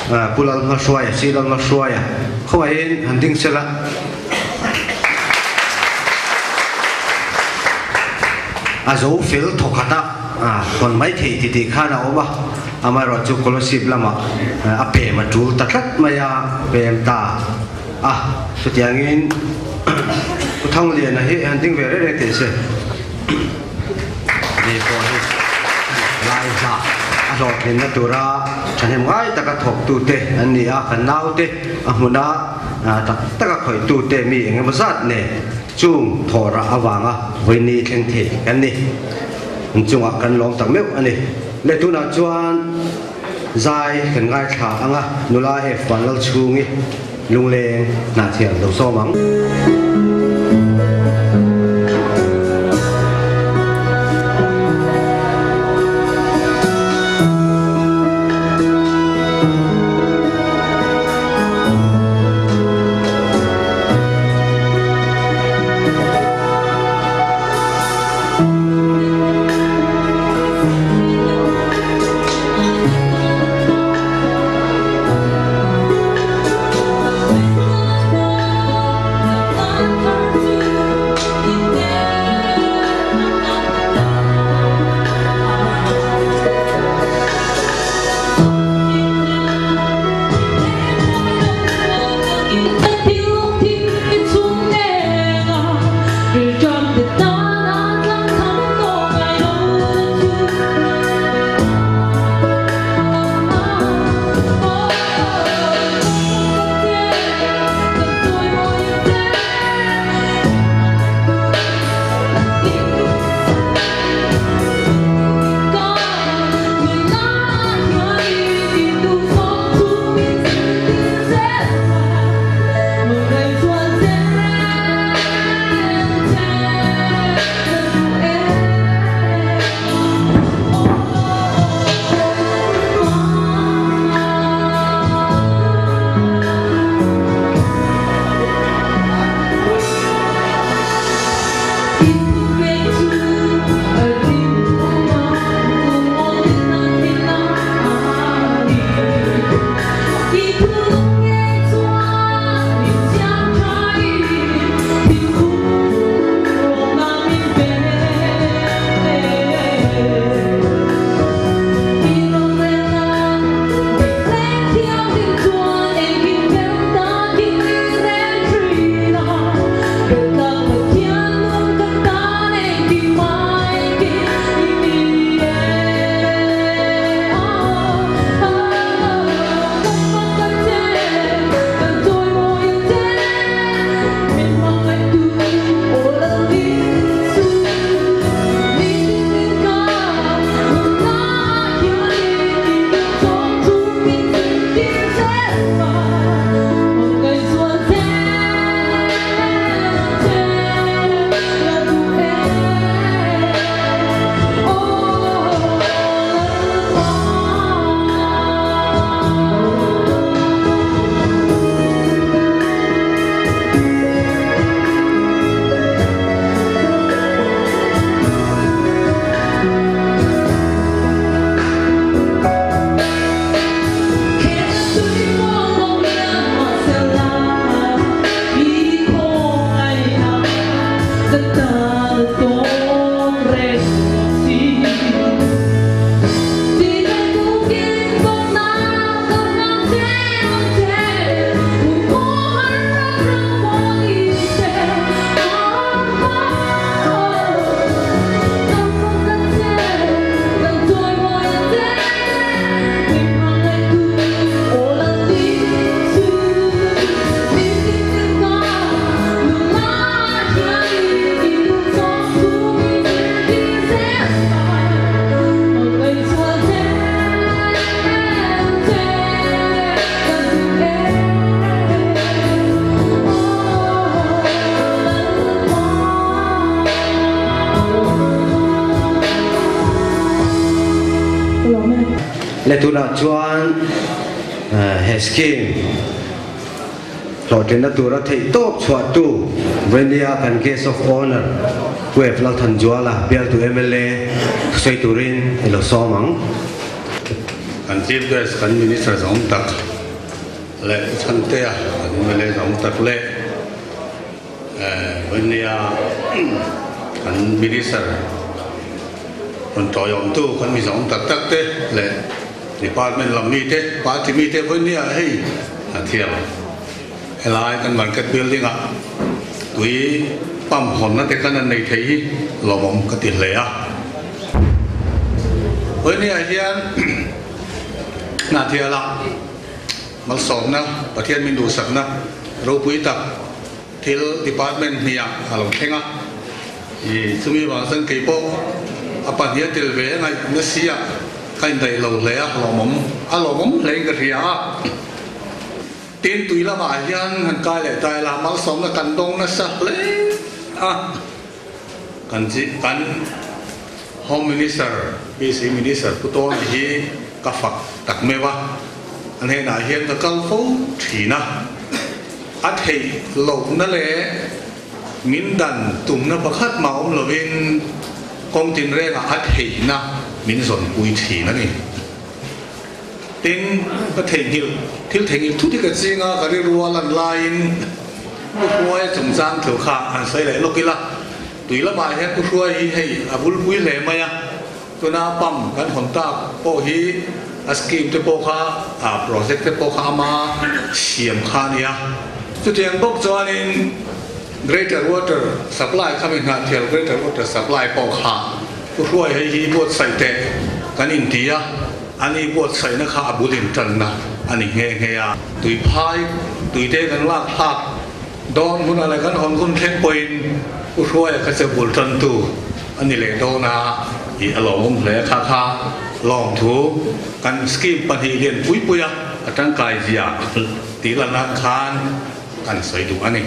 Pu Lalhmahruaia, Sir Lalhmahruaia khawngaihin han ding sela. A zo fel thawkhat a hawn mai thei ti tih khan a awm a. Amaherawhchu Kolosip lamah a pem a tul ta tlat mai a, pem ta a. Chutiangin Pu Thangliana hi han ding ve reng reng teh se. Ni pawh hi lai hlah a hlawhtlinna tura thahnem ngai taka thawktute an ni a, kan naute a hmuna tak taka khawihtute mi eng emaw zat nen chung thawhrah avanga vawiini thleng thei kan ni. An chungah kan lawm tak meuh a ni. Le tunah chuan zai kan ngaithla ang a, nula F Vanlalchhungi lungleng hnahthial lo sawm ang. Le tunah chuan he scheme hlawhtlinna tura theih tawp chhuahtu Venia kan guest of honour Pu F Lalthanzuala bialtu mla thusawi turin i lo sawm ang. Kan Chief Guest kan Minister zawng tak leh Pu Chhantea kan mla zawng tak leh Venia kan Minister rawn tawiawmtu kan mi zawng tak tak te leh Department lam mi te, party mi te Venia hei a thiam. Helai kan market building ah tui pump hawnna te khan an nei thei hi lawmawm ka ti hle a. Venia hian Hnahthiala malsawmna, Pathian min duhsakna ropui tak thil department hniah a lo thleng a, i chumi vang chuan kei pawh a pahnih a tel ve a ngaih nasi a, ka indaih lo hle a, lawmawm a lawmawm hle in ka hria a. Tin, tui lamah hian han kai leh ta ila, malsawmna kan dawng nasa hle a, kan kan Home Minister, PC Minister Pu Tawna hi ka fak tak meuh a, a hnenah hian ka kal fo thin a. A theih lohna leh min dan tumna pakhat mah awm lovin kawng tinrengah a theihna min zawnpui thin a ni. Tin, ka theihnghilh, thil theihnghilh thut hi ka ching a, ka rilru a lan laiin Pu Hruaia chungchang thu kha han sawi leh lawk ila, tui lamah hian Pu Hruaia hi hei a bulpui hle mai a, Tuna pump kan hawn tak pawh hi a scheme te pawh kha a project te pawh kha ama siam kha a nia. Chutiang bawk chuanin Greater Water Supply kha mi Hnahthial Greater Water Supply pawh kha Pu Hruai hei hi buatsaih teh kan inti a, ani buatsaihna kha a bul intanna a ni nghe nghe a. Tui phai tui te kan lak thlak dawn hunah leh kan hawn hun thleng pawhin Pu Hruaia kha chu bul tantu a ni leh dawn a tih a lawmawm hle. Kha kha lawmthu kan scheme pahnih lian pui pui a, a tangkai zia tih lan nan khan kan sawi duh a ni.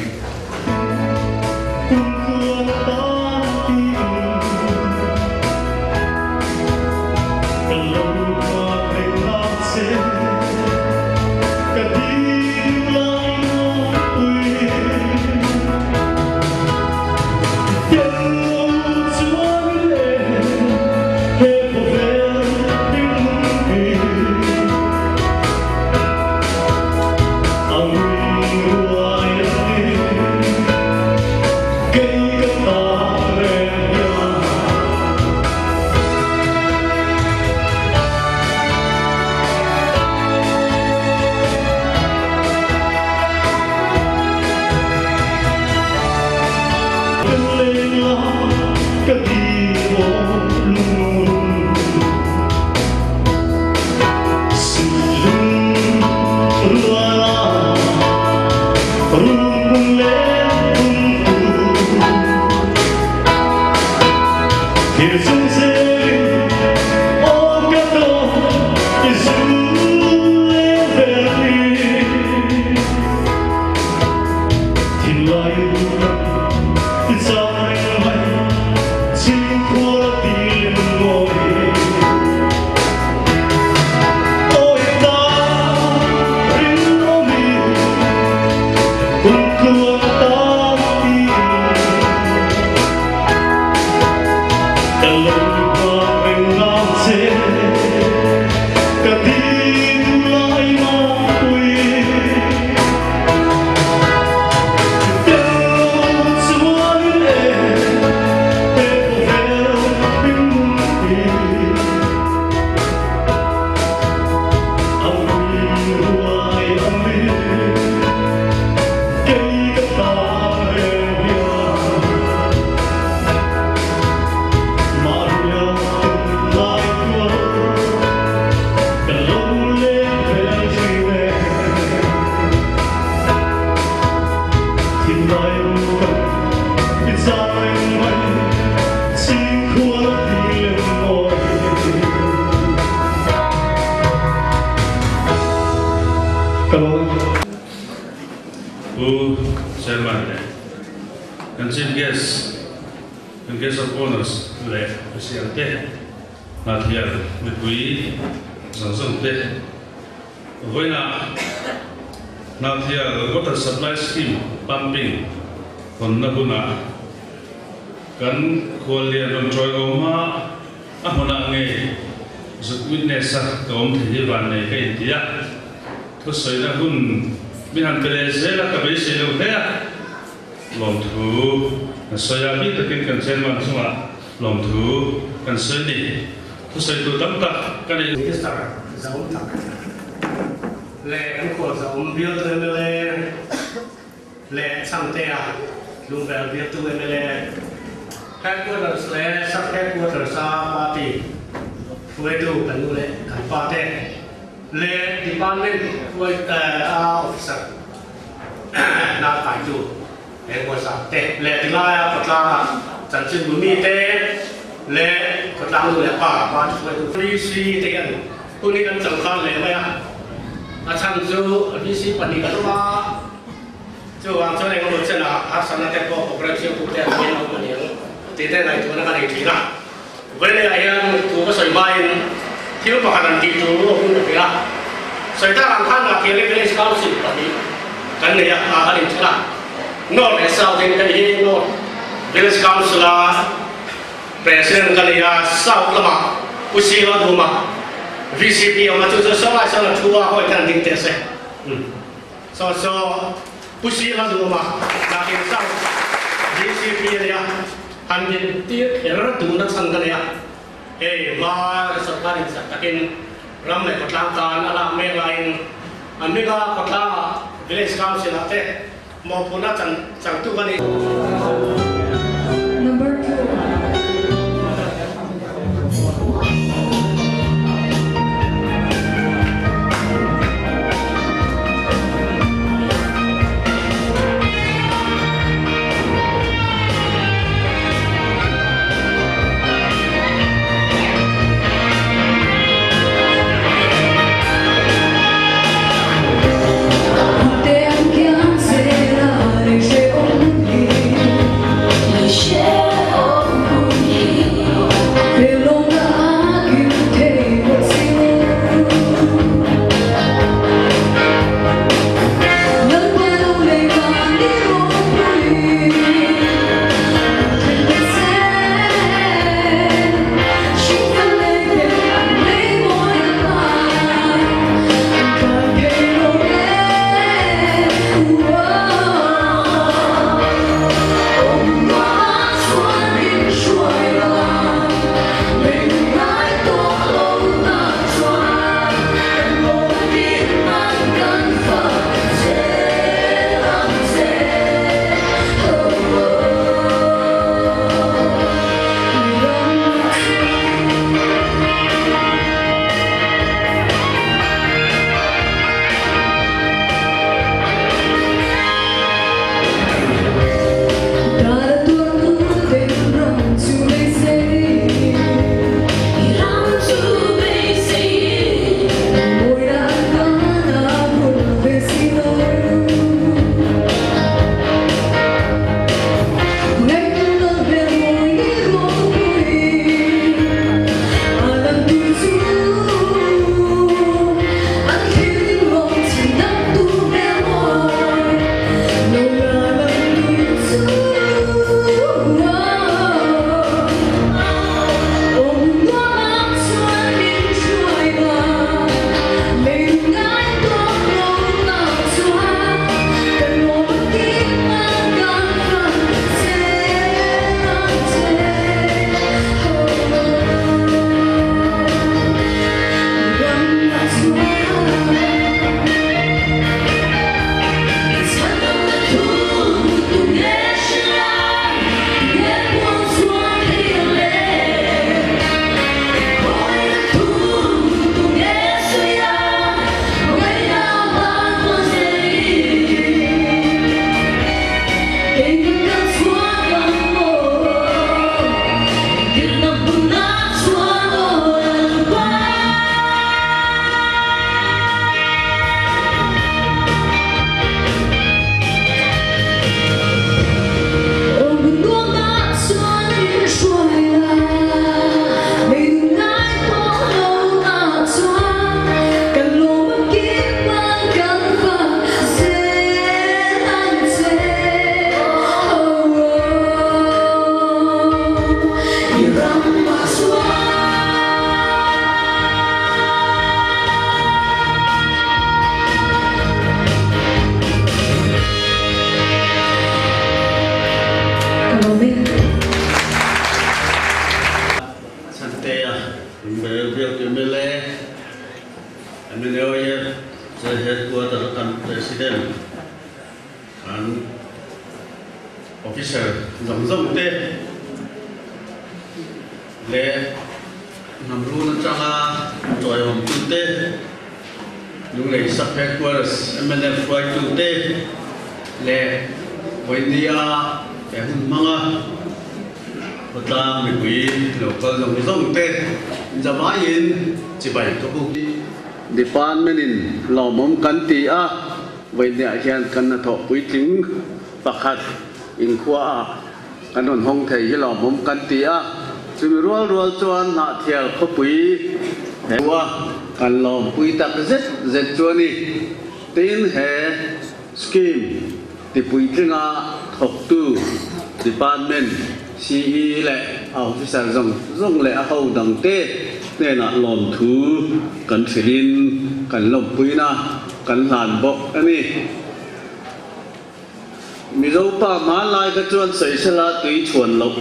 Pu Chairman leh kan Chief Guest, kan Guest of Honours leh Hrusiam te Hnahthial mipui Zawng zawng te vawiinah Hnahthial Water Supply Scheme pumping hawnna hunah kan khuallian rawn tawi awm a, a hmunah ngei zuk witness a ka awm thei hi vannei ka inti a, thusawina hun min han pe leh zel a ka beisei lo hle a, lawmthu kan sawi a, bik takin kan chairman chungah lawmthu kan sawi a ni. Thusawitu tam tak ka nei. Minister zahawm tak leh kan khual zahawm bialtu mla leh Chhangtea Lungvel bialtu mla Headquarters leh Sub Headquarters a party hruaitu kan nu leh kan pa te leh Department hruai a officer hna kaitu he huaisa te leh tilaia khawtlanga chanchin bu mite leh khawtlang nu leh pa party hruaitu VC te hian hun hi kan changkang leh mai a, a chhan chu VC pahnih kan awm a, chuvang chuan engemaw chenah harsatna te pawh program siamtu te an awm a ni ang tih te ngaihtuahna ka nei thin a. Vawilehah hian thu ka sawi hmain thil pakhat an tih tur a hun ka hria. Sawi tak ang khan Mahtiali Village Council pahnih kan nei a, ah kan inthen a. North leh South in hei hi North Village Council a President ka ni a, South lamah Pu Silo Duma VCP awm a, chu chu saw lai sawn a thu a hawi khan ding teh se. Saw saw Pu Silo Duma nakin South VCP a ni a. Han din tir kher duhna chhan ka nei a, hei hma sorkar in chak takin ram leh khawtlang tan a lak mek laiin an hminga khawtlangah Village Council ah te mawhphurhna chan changtu ka ni. Number two. Chuan headquarter a kan President kan officer zawng zawng te leh hnam run atanga tawihawmtu te, Lunglei Sub Headquarters mnf hruaitu te leh Vawinia he hun hmanga khawtlang mipui lo kal zawng zawng te zavaiin chibai ka buk. Department in lawmawm kan ti a, Vawinia hian kan hnathawh puitling pakhat inkhua ah Kan rawn hawng thei hi lawmawm kan ti a, chumi rual rual chuan Hnahthial khawpui he a kan lawmpui tak zet zet chu a ni. Tin, he scheme tipuitlinga thawktu department CE leh a officer zawng zawng leh a ho dangte hnenah lawmthu kan hrilhin kan lawmpuina kan hlan bawk a ni. Mizo pa hmanlai kha chuan sawisela tui chhuan loh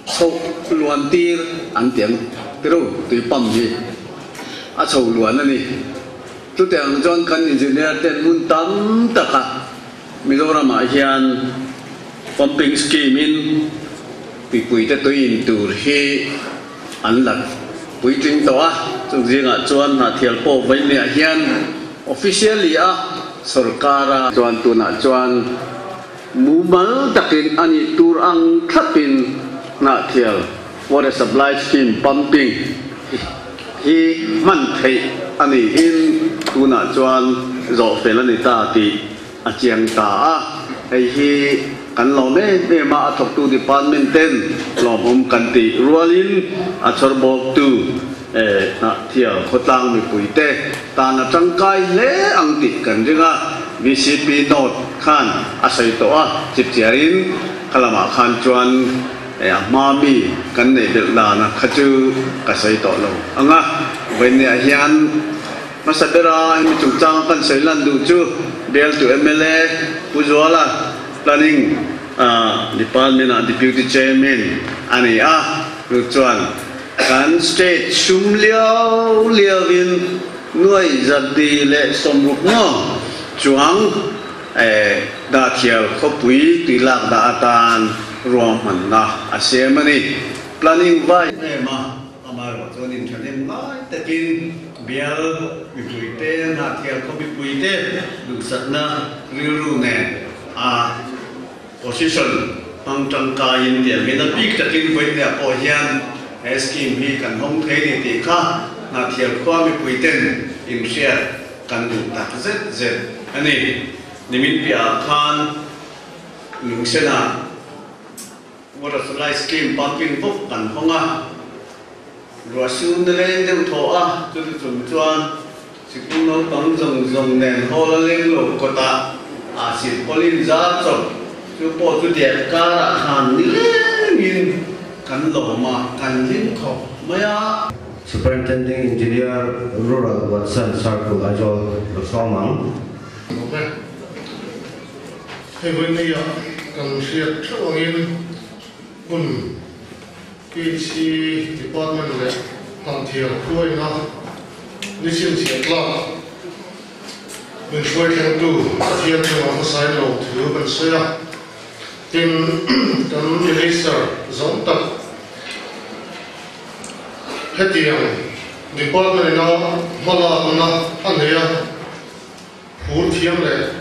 chho luan tir an ti ang tiru tui pump hi a chho luan a ni. Chutiang chuan kan engineer ten hmun tam taka Mizoramah hian pumping scheme in mipuite tui in tur hi an la puitling tawh a, chung zingah chuan Hnahthial pawh Vaimia hian officially a sorkara chuan tunah chuan mumal takin a nih tur ang thlapin Hnahthial water supply scheme pumping hi hman theih a niin tunah chuan zawh fel a ni ta tih a chiang ta a, hei hi kan lawm em em a, a thawktu department ten lawmawm kan tih rualin a chhawr bawktu Hnahthial khawtlang mipuite tan a tangkai hle ang tih kan ring a, vcp note khan a sawi tawh a, chipchiarin kha lamah khan chuan a hma mi kan neih belh dana kha chu ka sawi tawh lo ang a, vawiinniah hian Hmasa bera hemi chungchanga kan sawi lan duh chu Bialtu mla Pu Zuala, Planning Department-ah Deputy Chairman a ni a, chu chuan kan state sum liau liauin nuai zadi leh sawmruk ngaw chuang Dahthial khawpui tuilak dah atan ruahmanna a siam a ni. Planning vai em a. Amaherawh chuan inthahnem ngai takin bial mipuite, Hnahthial khaw mipuite duhsakna rilru nen a position hmang tangkaiin tiangin a bik takin vawiinah pawh hian he scheme hi kan hawng thei ni tih kha Hnahthial khua mipuiten inhriat kan duh tak zet zet a ni. Nimin piahah khan Lungsenah Water supply scheme pumping bawk kan hawng a, ruah su na leng deuh thaw a, chuti chung chuan sikul naupang zawng zawng nen hall a leng lo kawtah ah silpawlin zar chawp chu pawh chu diak karah khan nilengin kan lawm a, kan hlim khawp mai a. Superintending Engineer, Rural Watson Circle, Aizawl, Losawmang. Hei vawineia kan hriat theuh angin hun PHC Department leh Hnamthiam hruaina ni chhinchhiah tlak min hruai thlengtu Pathian chungah hmasain lo thu kan sawi a. Tin, kan Minister zawng tak hetiang Department ina hmalakna a nei a. Phur thiam leh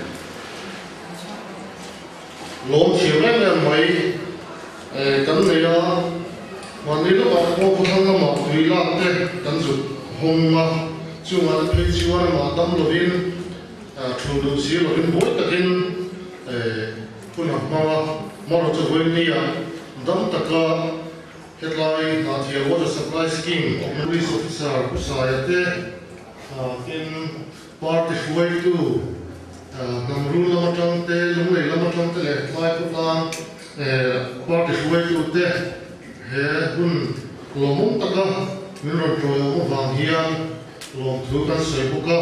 lawm thiam em em mai kan nei a, mahni lawkah pawh khawthlang lamah tui lak te kan zuk hawng a, chungah te phei chuan amah dam lovin thu duh si lovin buai takin hun a hmang a, marawh chu vawinia dam taka hetlai Hnahthial Water Supply Scheme awmna Police Officer Pu Saia te tin Party hruaitu hnam rul lam atang te, Lunglei lam atang te leh tlai khawtlang party hruaitu te he hun lawmawm taka min rawn ṭawih awm avang hian lawmthu kan sawi bawk a.